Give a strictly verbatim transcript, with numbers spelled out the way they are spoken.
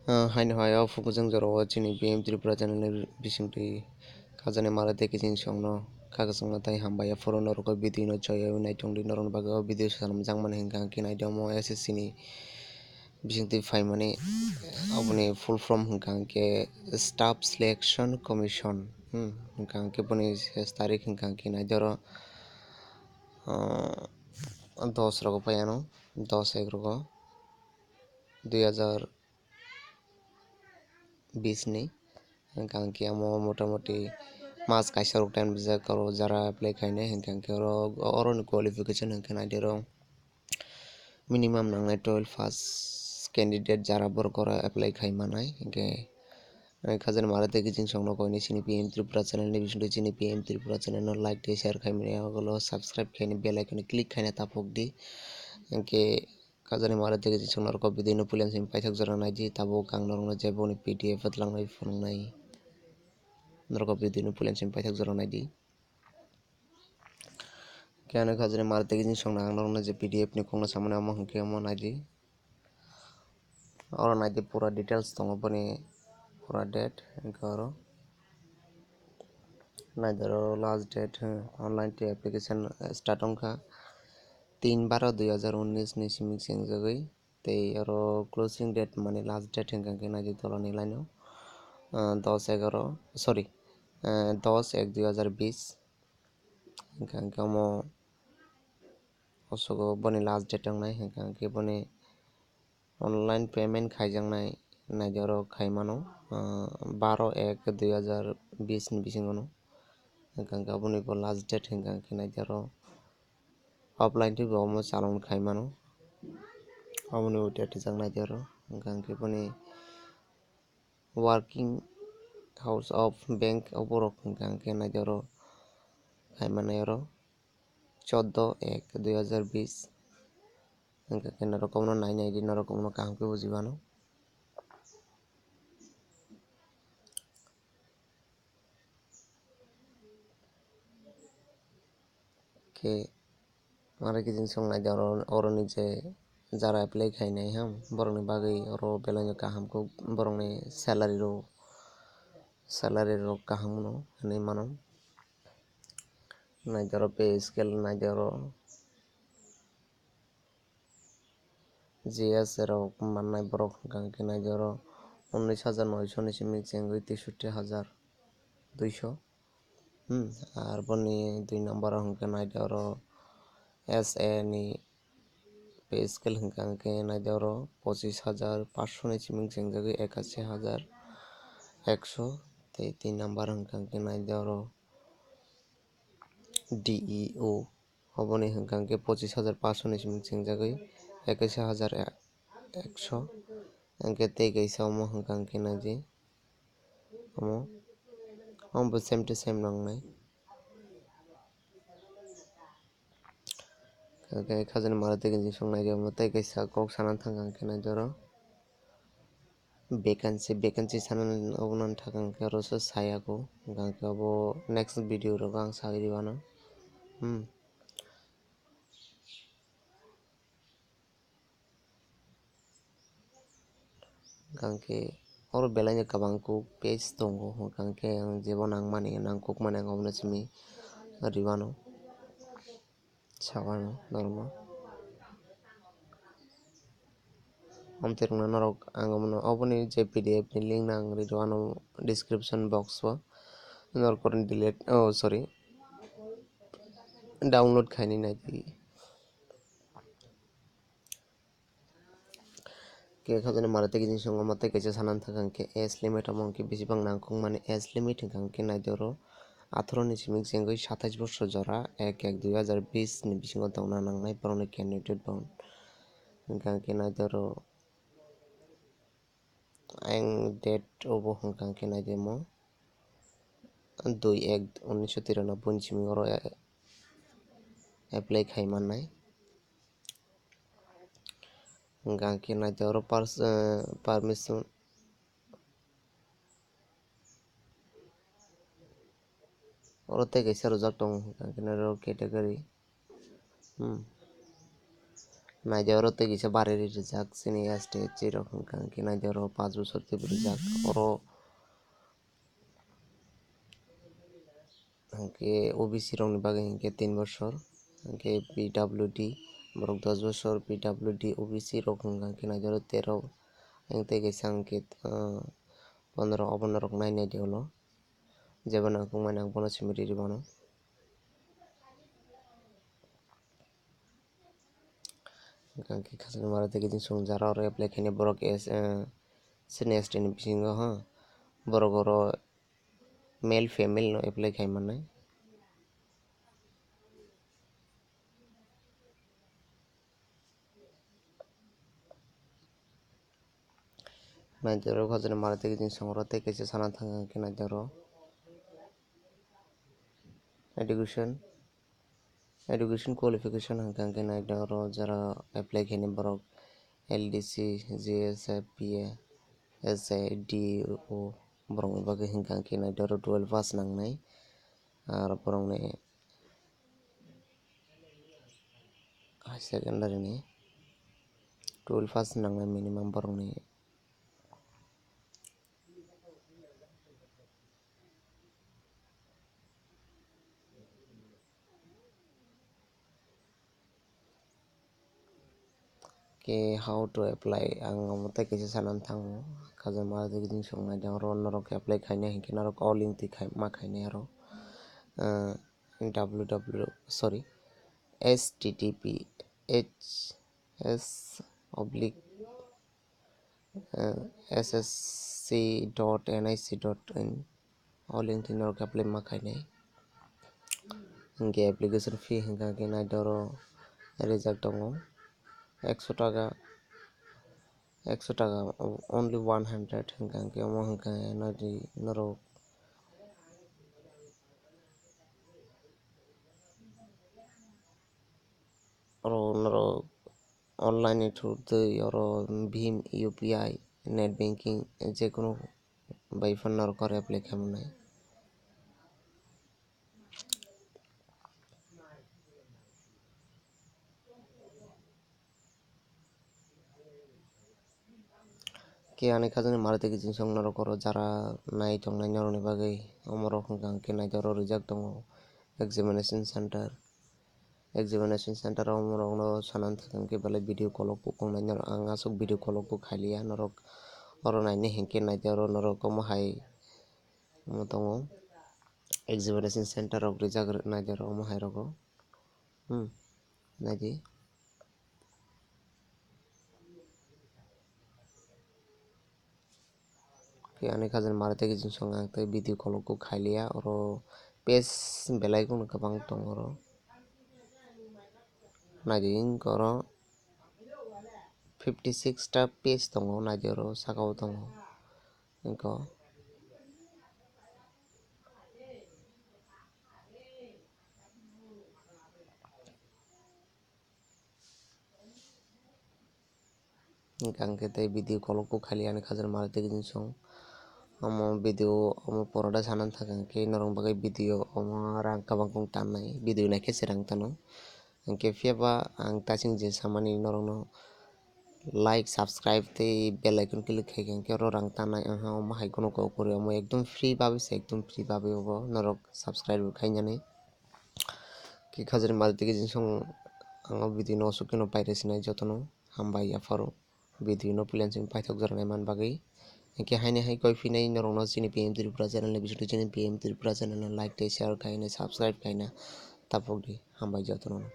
Ah, haino hai o phukujang jorao chini P M Tripura channel ni bisingtwi khajani mara tei kiching songno khakchangma tei hambai. Aphuru norok o video no choyawi naitung di, norokni bagwi o video sanamjakmani hwnkha hwnkhe naidi omo S S C ni bisingtwi phaimani, aboni full form hwnkha hwnkhe Staff Selection Commission, hmm, hwnkha hwnkhe boni ses tarik hwnkha hwnkhe naidi oro, ah, dos rogo phai ano, dos ek rogo dui hazar bis ni. Hwnkha hwnkhe omo motamoti mas kaisa rok time rijak, oro jara apply khainai hwnkha hwnkhe oro, oroni qualification hwnkhe naidi oro minimum nangnai twelve pass candidate jara borok oro apply khai manai. Hwnkhe, eh, khajani mara tei kiching songno koinwi chini P M Tripura channel ni bisingtwi chini P M Tripura channel no like tei share khai mani, abo ulo subscribe khainai bell icon click khaina tapok di. Hwnkhe, Khajani mara tei kiching songno norok o video no puila simi paithak jora naidi, tabuk ang norokno je boni P D F twlangnai phunuknai. Norok o video no puila simi paithak jora naidi. Khe ano khajani mara tei kiching songno ang norokno je P D F ni kokno samani omo hwnkhe omo naidi. Oro naidi pura details tongo boni pura date hwnkhe oro. Naidi oro last date, hmm, online tei application, eh, start wngkha tin baro dui hazar unnis ni simi chengjagwi. Tei oro closing date mani last date hwnkha hwnkhe naidi tolani line o, ah, dos egaroh, sorry, ah, dos ek dui hazar bis. Hwnkha hwnkhe omo osogo boni last date wngnai, hwnkha hwnkhe boni online payment khaijaknai naidi oro khai mano, ah, baro ek dui hazar bis ni bisingo no. Hwnkha hwnkhe aboni bo last date hwnkha hwnkhe naidi oro offline tei bo omo chalon khai mano. Aboni bo date rijak naidi oro, hwnkha hwnkhe boni working hours of bank o borok hwnkha hwnkhe naidi oro khai manai oro. Chordo ek dui hazar bis. Hwnkha khe norok omono nai naidi, norok omono kaham khe buji mano. Khe mara kiching song naidi oro, oroni je jara apply khainai ham, borokni bagwi oro belai no kaham khe borokni salary rok, salary rok kaham no hinwi mano. Naidi oro pay scale naidi oro. G S rok mannai borok hwnkha hwnkhe naidi oro unnis hajar noisho ni simi chengwi teishoti hajar duisho. Hmm, ar boni dui number o hwnkhe naidi oro S A ni pay scale hwnkha hwnkhe naidi oro pochis hajar pansho ni simi chengjagwi ekashi hajar eksho. Tei tin number hwnkha hwnkhe naidi oro D E O. Oboni hwnkha hwnkhe pochis hajar pansho ni simi chengjagwi ekashi hajar eksho. Hwnkhe tei kaisa omo hwnkha hwnkhe naidi omo, omo bo same to same nangnai. Hwnkhe khajani mara tei kiching song naidi omo tei kaisa kok sana thangkha hwnkhe naidi oro. Vacancy, vacancy sana obo nang thaka hwnkhe oro se saya kho. Hwnkha hwnkhe obo next video rogo ang sagwi rwmano. Hmm. Hwnkha hwnkhe oro belai no kwbang kuk page tongo, hwnkha hwnkhe ang jebo nangmani nangkukmani ang obono simi rwmano. Sawano norokno. Amtwi rwngna norok ang omono, oboni je P D F ni link no ang ri rw ano description box o. Norok delete, oh, sorry, download khainai naidi. Khe khajani mara tei kiching song omo tei kaisa sana thangkha hwnkhe age limit omo hwnkhe bisi bang nangkukmani age limit hwnkha hwnkhe naidi oro atharo ni simi chengwi satais bosor jora ek ek dui hazar bis ni bisingo tongna nangnai borokni candidate bo hwnkha hwnkhe naidi oro ayang date obo hwnkha hwnkhe naidi omo dui ek unisho tiranoboi ni simi oro apply khai mannai. Hwnkha hwnkhe naidi oro pers-, eh, permission. Oro tei kaisa rwjak tongo, hwnkha hwnkhe naidi oro category. Hmm. Naidi oro tei kisa bari rijak chini S T, S C rok hwnkha hwnkhe naidi oro panch bochor teibo rijak. Oro hwnkhe O B C rokni bagwi hwnkhe tin bochor, hwnkhe P W D borok dos bochor, P W D, O B C rok hwnkha hwnkhe naidi oro tero, hwnkhe tei kaisa hwnkhe, ah, pondro, obo norok nai naidi ulo. Jeba nangkukmani ang bono simi riri mano. Hwnkhe khasani mara tei kiting song jara oro apply khainai borok S, eh, senior S T ni bisingo ha. Borok oro male female no apply khai mannai. Naitoro khajani mara tei kiting song oro tei kaisa sana thang khe naitoro education. Education qualification hwnkha hwnkhe naitoro jara apply khainai borok L D C, G S F, P A, S I, D O borokni bagwi hwnkha hwnkhe naitoro twelve pass nangnai. Aro borokni high secondary ni twelve pass nangnai minimum borokni. Khe how to apply, ang omo tei kaisa sanani thango, khajama tei kiting song naidi oro norok apply khainai hinkhe norok o link twi khai, ma khainai aro, ah, W W, sorry, H T T P H S oblique, ah, S S C dot N I C dot in. O link twi norok apply ma khainai. Hinkhe application fee hwnkha khe naitoro rijak tongo ekso taka, ekso taka, only one hundred hwnkha khe omo hwnkha khe naidi norok oro norok online ni through twi oro bhim, U P I, net banking, jekunu bai phano norok oro apply khaimannai. Khe ani khajani mara tei kiting song norok oro jara nai tongnai norokni bagwi omorok hwnkha hwnkhe naitoro rijak tongo examination center. Examination center o omorokno sanani thangkhe belai video kolok bo wngnai norok, ang aswk video kolok bo khailiya, norok oro nainai hinkhe naitoro norok omo hai omo tongo examination center rok rijak naitoro omo hai rogo, hmm, naidi. Khe ani khajani mara tei kiting song ang tei video kolok bo khailiya, oro page belai kheno kwbang tongo oro. Naidi wngkha oro fifty six ta page tongo, naidi oro saka o tongo wngkha. Hwnkha hwnkhe tei video kolok bo khailiya ani khajani mara tei kiting song. Omo video omo poroda sanani thangkhe norok bagwi video omo rang kwbang kong tannai, video naikhe se rang tano. Hinkhe phiyaba ang tasing je samani norokno like, subscribe tei bell icon click khaikhe hinkhe oro rang tannai. Aha omo hai kheno kok kwrwi, omo ekdom free babe se, ekdom free babe obo norok subscribe bo khainani. Khe khajani mara tei kiting song ang o video no aswk kheno pairwk sinai jotono hambai yapharo video no puila simi paithak jora naiman bagwi. Hinkhe haini hai koi phinai norokno chini P M Tripura channel ni bisingtwi chini P M Tripura channel no like tei share khaina subscribe khaina tapokdi, hambai jotono.